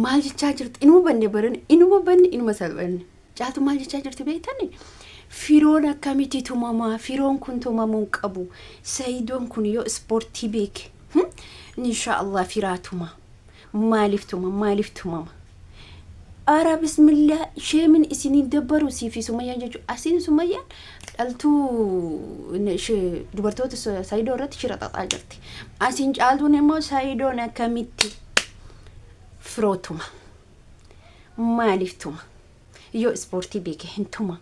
Maal jechaa jirti? Inuma banne barane, inuma banne, inuma salphanne. Caaltu maal jechaa jirti beektani? Firoon akkamitti tumamaa? Firoon kun tumamuu hin qabu. Sayidoon kun yoo ispoortii beeke, insha Allah firaa tuma. Maaliif tuma? Maaliif tumama? Ara bismillah, sheemin isiniin dabbaru siifi Sumayyaan jechuudha. Asiin Sumayyaan dhaltuu dubartoota Sayidoo irratti shira xaxaa jirti. Asiin Caaltuun immoo Sayidoon akkamitti firoo tuma? Maaliif tuma? Yoo ispoortii beeke hin tuma.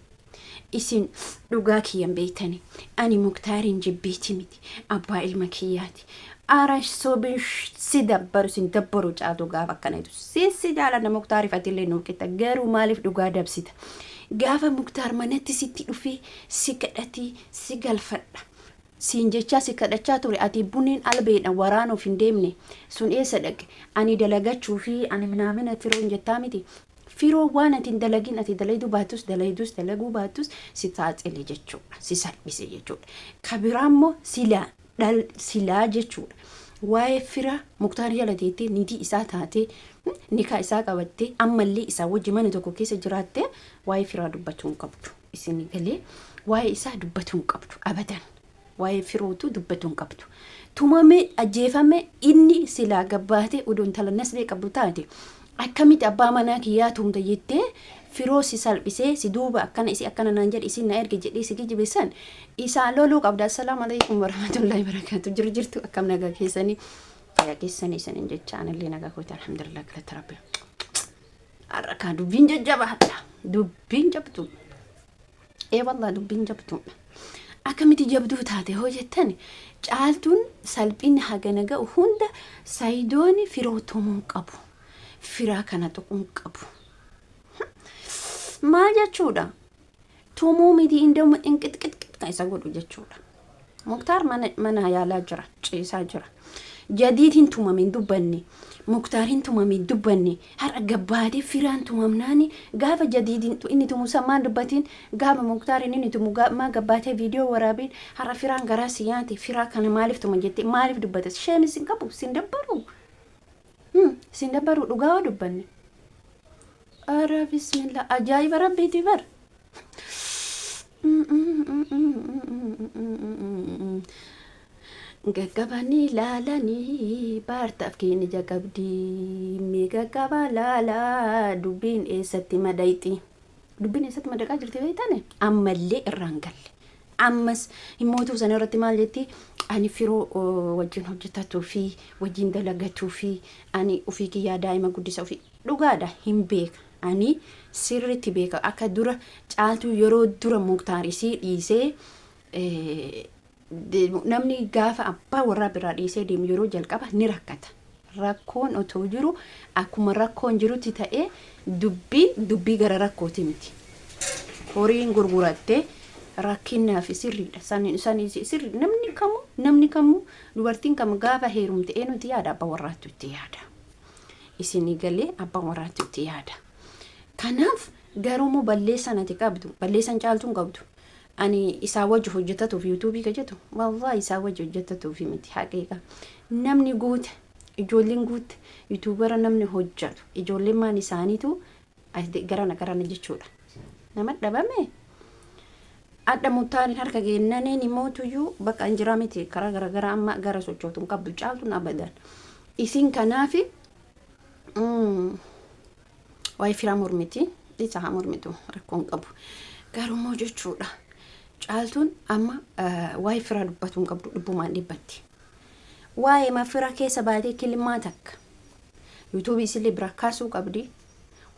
Isin dhugaa kiyyan beektani. Ani Muktaariin jibbeeti miti. Abbaa ilma kiyyaati. Ara sobin si dabbaru sin dabbaru Caaltuu gaafa akkana jettu. Si si jaalanna, Muktaariif atillee nuu qixa. Garuu maaliif dhugaa dabsita? Gaafa Muktaar manatti sitti dhufee si kadhatee si galfadha siin jechaa si kadhachaa ture, ati buniin albeedha waraanuuf hin deemne sun eessa dhaqe? Ani dalagachuu fi ani minaamina firoon jettaa miti. Firoo waan ati hin dalagin, ati dalayduu baattus, dalaydus dalaguu baattus, si saaxile jechuudha. Si salphise jechuudha. Ka biraa immoo silaa dhal silaa jechuudha. Waa'ee fira Muktaar jala teettee, niitii isaa taatee, nikaa isaa qabattee, ammallee isaa wajji mana tokko keessa jiraattee waa'ee firaa dubbachuu hin qabdu. Isin galee, waa'ee isaa dubbachuu hin qabdu abadan. Waa'ee firootu dubbachuu hin qabdu. Tumamee ajjeefame inni silaa gabbaatee odoo intala nasbee qabdu taate, akkamitti abbaa manaa kiyyaa tumta jettee firoo si salphisee, si duuba akkana isii akkana naan jedhe, isiin na erge jedhee si kijibe san isaan loluu qabda. Assalaamu alaikum warahmatullahi wabarakatuh. Jiru jirtu, akkam nagaa keessanii, fayyaa keessanii isaniin jecha, anillee nagaa kooti, alhamdulillah, galata rabbi. Har'a kaa dubbiin jajjabaadha. Dubbiin jabduu. Ee wallah, dubbiin jabduudha. Akkamitti jabduu taate hoo jettan, Caaltuun salphinni hagana ga'u hunda Sayidooni firoo tumuu hin qabu. Firaa kana tuquu hin qabu. Maal jechuudha? Tumuu miti, indamu inqixqixqix kan isa godhu jechuudha. Muktaar mana yaalaa jira, ciisaa jira. Jadiid hin tumame hin dubbanne. Muktaar hin tumame hin dubbanne. Har'a gabbaatee firaan tumamnaani gaafa Jadiid inni tumu san maan dubbatiin, gaafa Muktaar inni tumu maa gabbaatee viidiyoo waraabiin? Har'a firaan garaa si nyaate, firaa kana maaliif tuma jettee maaliif dubbate? Sheemis hin qabu, sin dabbaru. Sin dabbaru dhugaa yoo dubbanne. Ara bismillah, ajaa'iba rabbiiti bar. Gaggabanii laalanii baartaaf keenya ija qabdi. Mee gaggabaa laalaa, dubbiin eessatti madayxi? Dubbiin eessatti madaqaa jirti beektani? Ammallee irraan galle. Ammas himmootuu sana irratti maal jetti? Ani firoo wajjin hojjetatuu fi wajjin dalagatuu fi ani ofii kiyyaa daa'ima guddisa ofii dhugaadha hin beeka. Ani sirriitti beeka, akka dura Caaltuu yeroo dura Muktaar isii dhiisee, namni gaafa abbaa warraa biraa dhiisee deemu yeroo jalqaba ni rakkata. Rakkoon otoo jiru, akkuma rakkoon jirutti ta'ee, dubbiin dubbii gara rakkooti miti. Horiin gurgurattee rakkinnaa fi sirriidha. Sani sani sirri, namni kamuu dubartiin kam gaafa heerumte eenyutti yaada? Abbaa warraattu itti yaada. Isinii galee, abbaa warraattu itti yaada. Kanaaf garuu immoo balleessaan ati qabdu, balleessaan Caaltuun qabdu, ani isaa wajji hojjetatuuf yuutuubii ka jedhu, wallahi isaa wajji hojjetatuuf miti. Haqiiqa namni guute, ijoolleen guutte, yuutuubara namni hojjetu ijoolleen maan isaaniitu garana garana jechuudha. Nama dhabame adda Muktaariin harka kennaniin imootuyyuu bakka hin jiraa miti, karaa garagaraa amma gara sochootu hin qabdu Caaltuun abadan. Isin kanaafi waa'ee firaa mormiti, isa haa mormitu, rakkoo hin qabu. Garuu jechuudha, Caaltuun amma waa'ee firaa dubbatu hin qabdu dhibbumaan dhibbatti. Waa'ee ma fira keessa baatee kilimaa takka yuutuubii isillee bira kaasuu qabdi.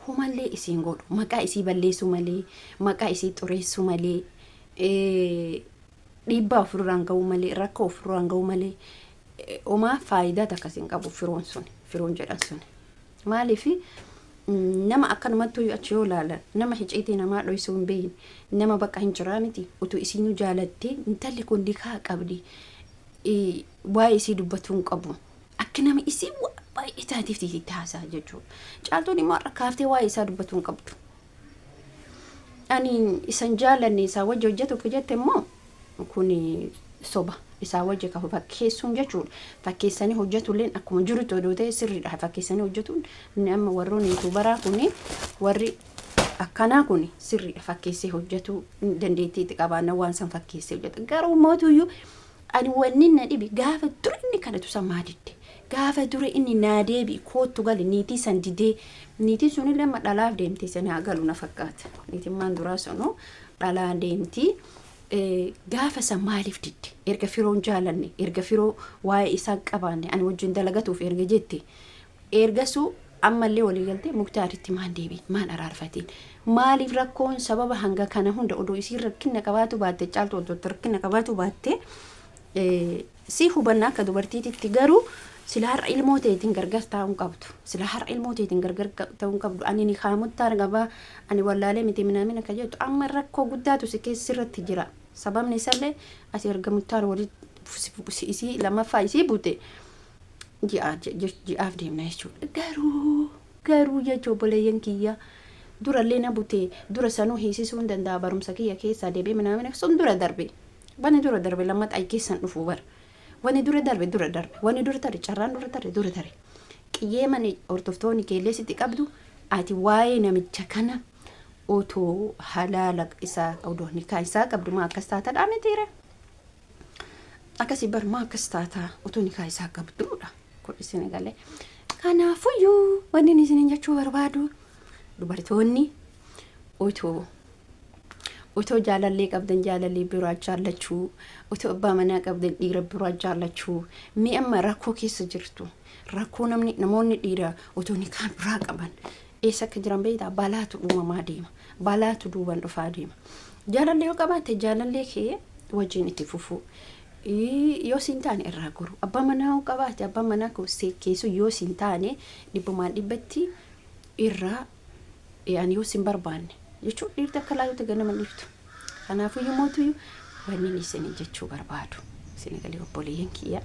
Humallee isiin godhu, maqaa isii balleessuu malee, maqaa isii xureessuu malee, dhiibbaa ofirraan ga'uu malee, rakkoo ofirraan ga'uu malee, homaa faayidaa takka hin qabu firoon sun, firoon jedhan sun. Maaliif nama akkanumattuu achi yoo ilaalan nama hiciitii namaa dhoysuu hin beekne, nama bakka hin jiraa miti, utuu isiinuu jaalattee intalli kun nikaa qabdi, waa'ee isii dubbatuu hin qabu. Akka nama isii baay'ee taateef itti haasa'a jechuudha. Caaltuun immoo har'a kaaftee waa'ee isaa dubbatuu hin qabdu. Ani isan jaalanne isaa wajji hojjetuuf jette immoo kun soba. Isaa wajji ka fakkeessuun jechuudha. Fakkeessanii hojjetulleen akkuma jirutti odoo ta'e sirriidha. Fakkeessanii hojjetuun inni amma warroonni yuutuubaraa kuni, warri akkanaa kun sirriidha. Fakkeessee hojjetuu dandeettii itti qabaanna waan san fakkeessee hojjeta. Garuu mootuyyuu ani wanni na dhibi, gaafa dura inni kadhatu san maa didde? Gaafa dura inni naa deebi'i, koottu gali, niitii san didee, niitiin sunillee amma dhalaaf deemte, san haa galu na fakkaata. Niitiin maan duraa sunuu dhalaa deemti. Gaafa san maaliif didde? Erga firoon jaalanne, erga firoo waa'ee isaa qabaanne, ani wajjin dalagatuuf erga jette, ergasuu ammallee walii galtee Muktaaritti maan deebiin, maan araarfatiin? Maaliif rakkoon sababa hanga kana hunda? Odoo isiin rakkina qabaatu baatte, Caaltu odoo rakkina qabaatu baatte, si hubanna akka dubartiititti, garuu sila har'a ilmoo teetiin gargar taa'uu qabdu. Sila har'a ilmoo teetiin gargar ta'uu qabdu. Ani ni kaamuttaan qabaa, ani wallaalee miti minaamin akka jettu, amma rakkoo guddaatu si keessa irratti jira. Sababni isallee ati erga Muktaar walitti isii lammaffaa isii bute ji'aaf deemna jechuudha. Garuu jechuun obboleeyyan kiyya, durallee na bute, dura sanuu hiisisuu hin danda'a, barumsa kiyya keessaa deebi'ee minaamin sun dura darbe. Wanni dura darbe lammataa ay keessan dhufuu bara. Wanni dura darbe dura darbe. Wanni dura tare, carraan dura tare dura tare. Qiyyee mani hordoftoonni keellee sitti qabdu, ati waa'ee namicha kana otoo halaala isaa, odoo nikaa isaa qabdu maa akkas taatadhaa mitiire? Akkasii bar, maa akkas taataa otoo nikaa isaa qabduudha. Kun isin galee. Kanaafuyyuu wanni inni isiniin jechuu barbaadu, dubartoonni otoo jaalallee qabdan jaalallee biraa jaallachuu, otoo abbaa manaa qabdan dhiira biraa jaallachuu, mi amma rakkoo keessa jirtu. Rakkoo namni namoonni dhiira otoo nikaa biraa qaban eessa akka jiran beektaa? Balaatu uumamaa deema, balaatu duuban dhufaa deema. Jaalallee yoo qabaatte jaalallee kee wajjin itti fufuu, yoo siin taane irraa goru. Abbaa manaa yoo qabaatte, abbaa manaa keessu yoo siin taane dhibbumaan dhibbatti irraa, ani yoo sin barbaanne jechuun, dhiirti akka laalutti ganama dhiiftu. Kanaafuyyuu mootuyyuu wanni isin jechuu barbaadu, isin galee obboleeyyan kiyya,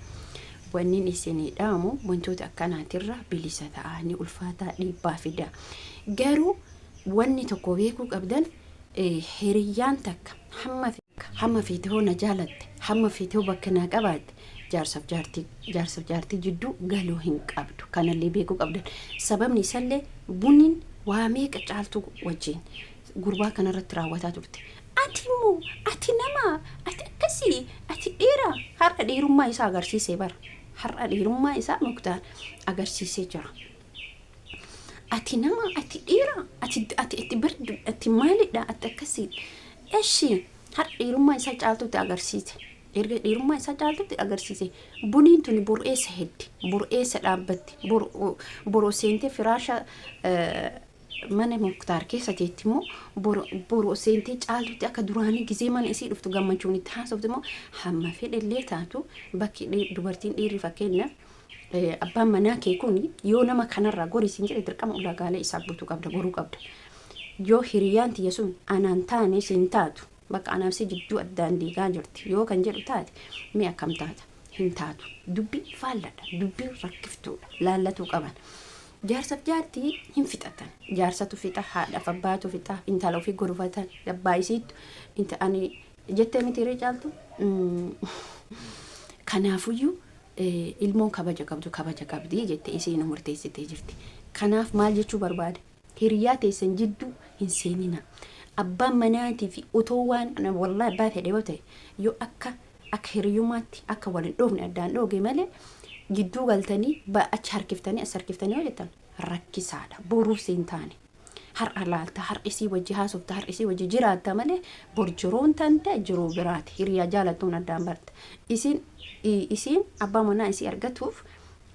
wanni isinii dhaamu wantoota akkanaatirra bilisa ta'a. Ni ulfaataa, dhiibbaa fida. Garuu wanni tokko beekuu qabdan, hiriyyaan takka hamma feete hoo na jaalatte, hamma feete hoo bakka naa qabaatte, jaarsaaf jaartii jidduu galuu hin qabdu. Kanallee beekuu qabdan. Sababni isallee Buniin waa meeqa Caaltuu wajjin gurbaa kanarratti raawwataa turte. Ati immoo ati nama, ati akkasii, ati dhiira. Har'a dhiirummaa isaa agarsiisee bara. Har'a dhiirummaa isaa Muktaar agarsiisee jira. Ati nama, ati dhiira, ati bardu, ati maalidha, ati akkasii. Eshi, har'a dhiirummaa isaa Caaltuutti agarsiise. Erga dhiirummaa isaa Caaltuutti agarsiise, Buniin tuni boru eessa heddi? Boru eessa dhaabbatti? Boru seentee firaasha mana Muktaar keessa teetti immoo, boru seentee Caaltuutti akka duraanii gizee mana isii dhuftu gammachuun itti haasoftu immoo, hamma fedhellee taatu bakki dubartiin dhiirri, fakkeenyaaf abbaan manaa kee kun yoo nama kanarraa gori siin jedhe, dirqama ulaagaalee isaa guutuu qabda, goruu qabda. Yoo hiriyaan tiyya sun anaan taane siin taatu, bakka anaaf si jidduu addaan diigaa jirti yoo kan jedhu taate, mee akkam taata? Hin taatu. Dubbii faalladha. Dubbii rakkiftuudha. Laallatuu qaban. Jaarsaaf jaartii hin fixatan. Jaarsatu fixa, haadhaaf abbaatu fixa, intala ofii gorfatan, abbaa isiittu inta ani jettee miti ree Caaltu? Kanaafuyyuu ilmoon kabaja qabdu kabaja qabdi jettee isiin murteessitee jirti. Kanaaf maal jechuu barbaade? Hiriyaa teessan jidduu hin seenina. Abbaan manaatii fi otoo waan wallahi abbaa fedhe yoo ta'e, yoo akka hiriyummaatti akka wal hin dhoofne addaan dhooge malee, gidduu galtanii achi harkiftanii as harkiftanii yoo jettan rakkisaadha. Boruuf siin taane. Har'a laalta, har'a isii wajji haasofta, har'a isii wajji jiraatta malee, bor jiruun tante jiruu biraati. Hiriyaa jaalattuun addaan barta. Isiin abbaa manaa isii argatuuf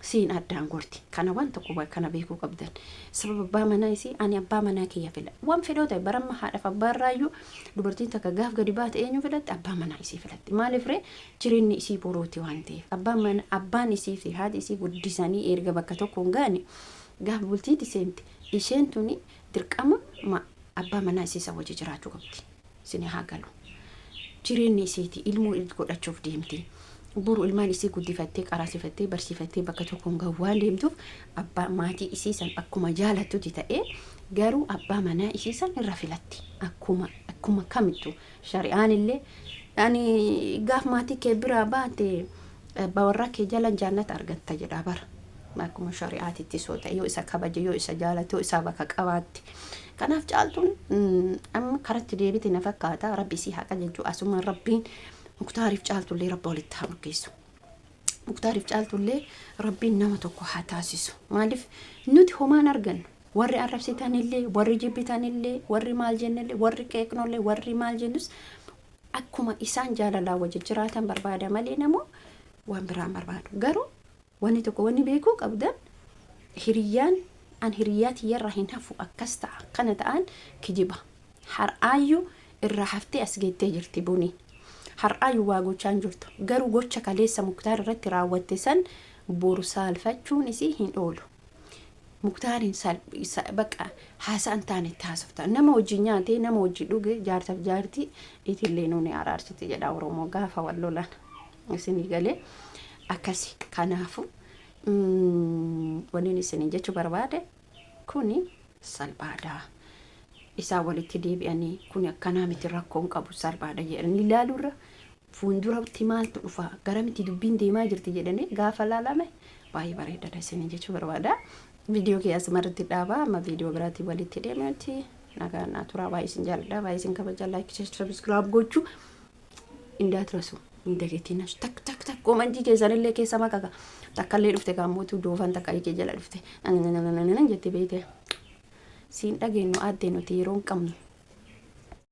siin addaan gorti. Kana waan tokko kana beekuu qabdan. Sababa abbaa manaa isii, ani abbaa manaa kiyya fila. Waan fedhoo ta'e baramma haadhaaf abbaa irraayyuu dubartiin takka gaaf gadi baate eenyu filatti? Abbaa manaa isii filatti. Maaliif ree? Jireenyi isii boruuti waan ta'eef. Abbaan mana, abbaan isii fi haati isii guddisanii erga bakka tokko hin gaane, gaaf bultiitti seente isheen tuni dirqama abbaa manaa isii isa wajji jiraachuu qabdi. Isin haa galu. Jireenyi isiiti, ilmoo godhachuuf deemti. Boru ilmaan isii guddifattee, qaraasifattee, barsiifattee bakka tokkoon gahu waan deemtuuf, abbaa maatii isii san akkuma jaalattuti ta'ee, garuu abbaa manaa isii san irra filatti. Akkuma kamittu shari'aan illee Ani gaaf maatii kee biraa baate abbaa warraa kee jala jaannata argatta jedha bara. Akkuma shari'aatitti soo ta'e, yoo isa kabaje, yoo isa jaalate, yoo isaa bakka qabaatte. Kanaaf Caaltuun amma karatti deebite na fakkaata. Rabbi isii haa qajeelchu. Asuma Rabbiin Muktaariif Caaltullee Rabbi walitti haa murgeessu. Muktaariif Caaltullee Rabbiin nama tokko haa taasisu. Maaliif nuti homaan argannu? Warri arrabsitanillee, warri jibbitanillee, warri maal jennellee, warri qeeqnollee, warri maal jennus, akkuma isaan jaalalaa wajji jiraatan barbaada malee namoo waan biraan barbaadu. Garuu wanni tokko wanni beekuu qabdan, hiriyyaan an hiriyyaa tiyyarraa hin hafu, akkas ta'a kana ta'an kijiba. Har'aayyuu irraa haftee as geettee jirti buniin. Har'aayyuu waa gochaa hin jirtu. Garuu gocha kaleessa Muktaar irratti raawwatte san boru saalfachuun isii hin oolu. Muktaariin bakka haasaa hin taane itti haasofta. Nama wajjin nyaatee, nama wajjin dhuge, jaarsaaf jaartii itillee nuuni araarsiti jedha Oromoo gaafa wal lolan. Isinii galee? Akkasi. Kanaafu wanni isinii jechuu barbaade, kuni salphaadha. Isaan walitti deebi'anii kuni akkanaa miti, rakkoon qabu, salphaadha jedhanii ilaaluurra, fuulduratti maaltu dhufa, garamitti dubbiin deemaa jirti jedhanii gaafa laalame baay'ee bareedaadha isinii jechuu barbaada. Viidiyoo kee asumarratti dhaabaa. Amma viidiyoo biraatiin walitti deemnutti nagaan naa turaa. Baay'ee isin jaalladha, baay'ee isin kabaja. Like, share, subscribe gochuu እንዳትረሱ, hin dagatinaa. Tak tak tak comment keessanillee keessa makaka. Takkallee dhufte kaammotu doofan takka kee jala dhufte jette beeyte siin dhageenyu. Aaddee, nuti yeroo hin qabnu.